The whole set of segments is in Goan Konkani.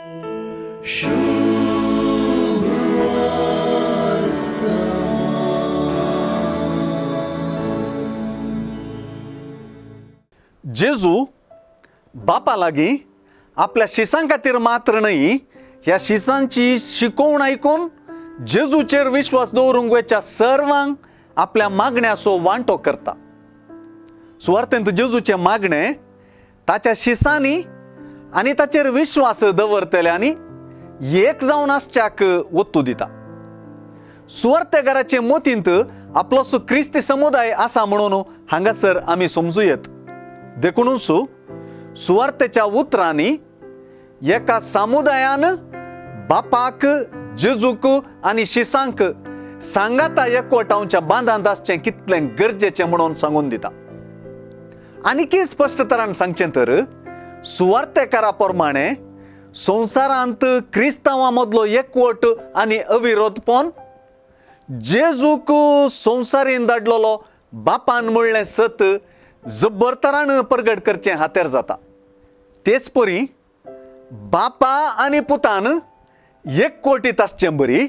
जेजू बापा लागीं आपल्या शिसां खातीर मात्र न्हय, ह्या शिसांची शिकोवण आयकून जेजूचेर विश्वास दवरूंक वेच्या सर्वांक आपल्या मागण्याचो वांटो करता. सुवार्थेंत जेजूचें मागणें ताच्या शिसांनी आनी ताचेर विश्वास दवरतल्यांनी एक जावन आसच्याक ओत्तू दिता. सुवार्थेगाराचे मोतींत आपलोसो क्रिस्ती समुदाय आसा म्हणून हांगासर आमी समजू येत. देखूनच सुवार्थेच्या उतरांनी एका समुदायान बापाक, जेजूक आनी शिसांक सांगाता एकवटावच्या बांदांत आसचें कितलें गरजेचें म्हणून सांगून दिता. आनीकय स्पश्ट तरान सांगचें तर सुवार्थेकारा प्रमाणे संवसारांत क्रिस्तांवां मदलो एकवट आनी अविरोधपण जेजूक संवसारीन धाडलेलो बापान म्हणलें सत जब्बरतरान परगट करचें हातेर जाता. तेच परी बापा आनी पुतान एकवटीत आसचें बरी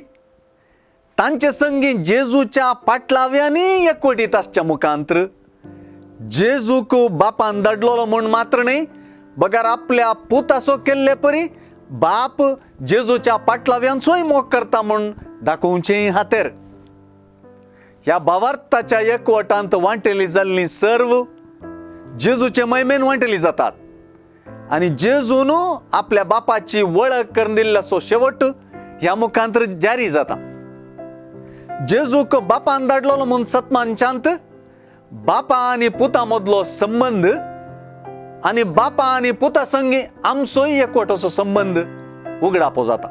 तांचे संगी जेजूच्या पाटलाव्यांनी एकवटीत आसच्या मुखांत्र जेजूक बापान धाडलेलो म्हूण मात्र न्हय, बगर आपल्या पुतासो केल्ले परी बाप जेजूच्या पाटलाव्यांचोय मोग करता म्हूण दाखोवचें हातेर. ह्या भावार्थाच्या एकवटांत वांटेली जाल्लीं सर्व जेजूचे मैमेन वांटेली जातात आनी जेजून आपल्या बापाची वळख करून दिल्ल्याचो शेवट ह्या मुखांतर जारी जाता. जेजूक बापान धाडलेलो म्हूण सतमानच्यांत बापा आनी पुता मदलो संबंद आनी बापा आनी पुता संगी आमचोय एकवटाचो संबंद उगडापो जाता.